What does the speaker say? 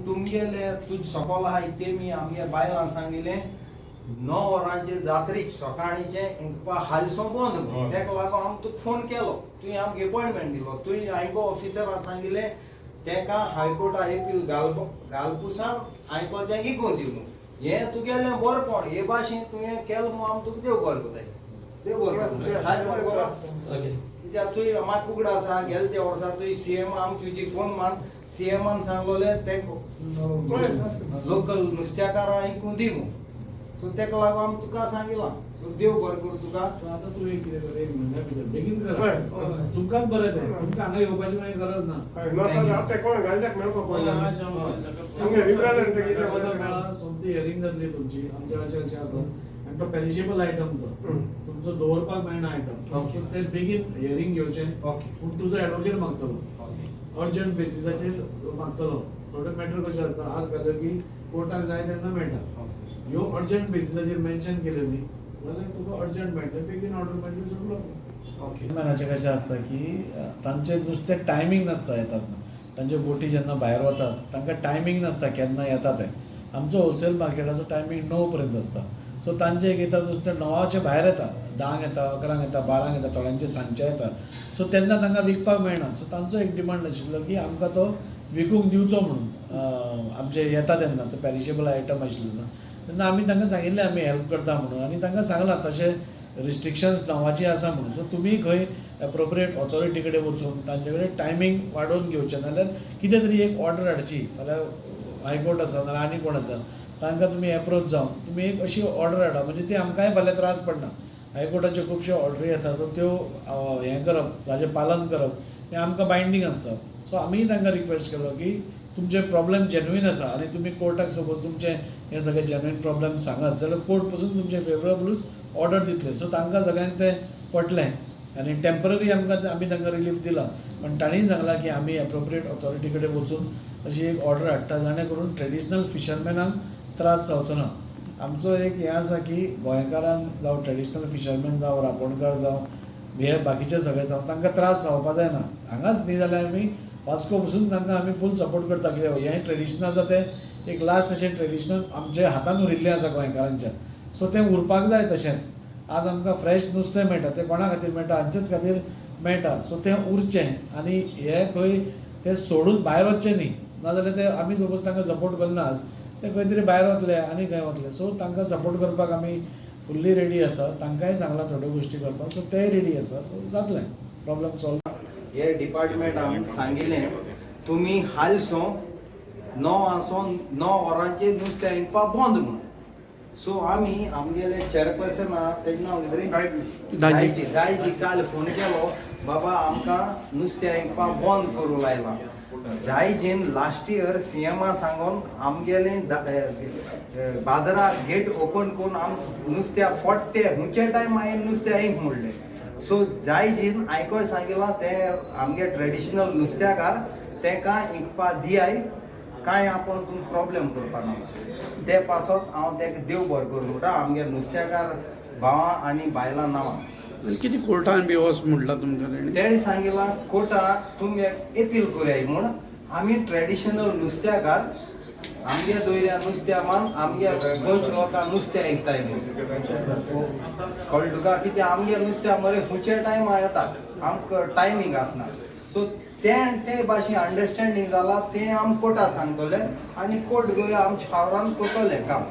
तुमगेले तुज सकोल आहाय तेमी आमगे बायलां सांगिलें 9 वरांचेर जात्रीक सकाळीचें इंकपा हालसो बंद म्हूण. तेका लागून आमी तुका फोन केलो, तुवें आमकां एपॉयंटमेंट दिलो. तुवें आयको ऑफिसरान सांगिलें तेका हायकोर्टा एपील घाल घालपुसान आयको तें इकून दिलो. हें तुगेलें बरेंपण हे भाशेन तुवें केलें म्हूण आमी तुका देव बरें करताय, देव बरें करूं. सारकें मरे बाबा? ओके. कित्याक तुवें म्हाका उगडास आसा, गेले ते वर्सा तुवें सीएम आम तुजी फोन मान सीएमान सांगलोलें ते लोकल नुस्त्याकारां आयकून दी म्हूण. सो तेका लागून आमी तुका सांगिलां. सो देव बरें करूं तुका. आतां तूं एक कितें कर, एक म्हयन्या भितर बेगीन करा. तुमकांच बरें तें, तुमकां हांगा येवपाची मागीर गरज ना. हय, ते कोण घालच्याक मेळपाक तुमगे रिप्रेझेंट मेळा, सोमती हियरींग जातली तुमची. आमचे अशें अशें आसा आनी तो पेरिशेबल आयटम तो तुमचो दवरपाक मेळना आयटम. ते बेगीन हियरींग घेवचें. पूण तुजो एडवोकेट मागतलो, अर्जंट बेसिसाचेर मागतलो. थोडे मॅटर कशें आसता, आज घाल्यो की कोर्टाक जाय तेन्ना मेळटा. ह्यो अर्जंट बेसिसाचेर मेन्शन केल्यो न्ही जाल्यार तुका अर्जंट मेळटलें, बेगीन ऑर्डर मेळटली, सुटलो. मॅनाचें कशें आसता की तांचें नुस्तें टायमींग नासता येता आसतना. तांच्यो बोटी जेन्ना भायर वतात तांकां टायमींग नासता केन्ना येता तें. आमचो होलसेल मार्केटाचो टायमींग 9 पर्यंत आसता. सो तांचें एक येता नुस्तें 9चे भायर येता, 10क येता, 11क येता, 12क येता, थोड्यांचे सांजचें येता. सो तेन्ना तांकां विकपाक मेळना. सो तांचो एक डिमांड आशिल्लो की आमकां तो विकूंक दिवचो म्हणून आमचे येता तेन्ना. तो पेरिशेबल आयटम आशिल्लो न्हू, तेन्ना आमी तांकां सांगिल्लें आमी हेल्प करता म्हणून आनी तांकां सांगलां तशें रिस्ट्रिक्शन्स 9ची आसा म्हणून. सो तुमी खंय एप्रोप्रिएट ऑथॉरिटी कडेन वचून तांचे कडेन टायमींग वाडोवन घेवचें, नाल्यार कितें तरी एक ऑर्डर हाडची. फाल्यां हायकोर्ट आसा नाल्यार आनी कोण आसा, तांकां तुमी एप्रोच जावन तुमी एक अशी ऑर्डर हाडा, म्हणजे ती आमकांय फाल्यां त्रास पडना. हायकोर्टाच्यो खुबश्यो ऑर्डरी येता, सो त्यो हें करप, ताजें पालन करप हें आमकां बायंडींग आसता. सो आमीय तांकां रिक्वेस्ट केलो की तुमचे प्रॉब्लेम जेन्युइन आसा आनी तुमी कोर्टाक सपोज तुमचें हें सगळें जेन्युइन प्रॉब्लेम सांगत जाल्यार कोर्ट पसून तुमचे फेवरेबलूच ऑर्डर दितले. सो तांकां सगळ्यांक तें पटलें आनी टेंपररी आमकां आमी तांकां रिलीफ दिला. पण तांणीय सांगलां की आमी एप्रोप्रिएट ऑथॉरिटी कडेन वचून अशी एक ऑर्डर हाडटा, जाणे करून ट्रेडिशनल फिशरमॅनांक त्रास जावचो ना. आमचो एक हें आसा की गोंयकारांक जावं, ट्रेडिशनल फिशरमॅन जावं, रांपोणकार जावं, हे बाकीचे सगळे जावं, तांकां त्रास जावपा जायना. हांगाच न्ही जाल्यार आमी वास्को पसून तांकां आमी फूल सपोर्ट करता. कित्याक हें ट्रेडिशन आसा तें एक लास्ट अशें ट्रेडिशनल आमच्या हातान उरिल्लें आसा गोंयकारांच्या. सो तें उरपाक जाय तशेंच. आज आमकां फ्रेश नुस्तें मेळटा तें कोणा खातीर मेळटा? हांचेच खातीर मेळटा. सो तें उरचें आनी हे खंय तें सोडून भायर वचचें न्ही. नाजाल्यार ते आमी सपोज तांकां सपोर्ट करना आज, ते खंय तरी भायर वतले आनी खंय वतले. सो तांकां सपोर्ट करपाक आमी फुल्ली रेडी आसा. तांकांय सांगलां थोड्यो गोश्टी करपाक, सो तेय रेडी आसा. सो जातलें प्रॉब्लम सॉल्व. हे डिपार्टमेंट आमी सांगिलें तुमी हालसो 9 आसोन 9 वरांचेर नुस्तें विकपाक बंद म्हूण. सो आमी आमगेले चेअरपर्सन आहा, तेजें नांव कितें रे? दायजी. दायजी काल फोन केलो, बाबा आमकां नुस्तें विकपाक बंद करूं लायलां. दायजीन लास्ट इयर सीएमा सांगून आमगेले बाजारा गेट ओपन करून आम नुस्त्या पोट्टे हुंचे टायम हांवें नुस्तें आयक म्हणलें. सो जायजीन आयकोय सांगिलां तें आमगे ट्रेडिशनल नुस्त्याकार तेका विकपा दियाय, कांय आपूण तुमकां प्रॉब्लेम करपा ना. ते पासत हांव तेका देव बरें करूं म्हणटा आमगे नुस्त्याकार भावां आनी बायलां नांवां. कितें कोर्टान बी वच म्हटलां तुमकां तेणी? तेणी सांगिलां कोर्टाक तुमी एपील करयाय म्हूण. आमी ट्रेडिशनल नुस्त्याकार, आमगे दोयऱ्या नुस्त्या मान आमगे गोंयच्या लोकांक नुस्तें विकताय म्हूण. कळ्ळें तुका? कित्याक आमगे नुस्त्या मरे खुंयचे टायमार येता, आमकां टायमींग आसना. सो तें ते भाशेन अंडरस्टँडींग जाला, तें आम कोर्टा सांगतले आनी कोर्ट गोंय आमच्या फावरान करतलें काम.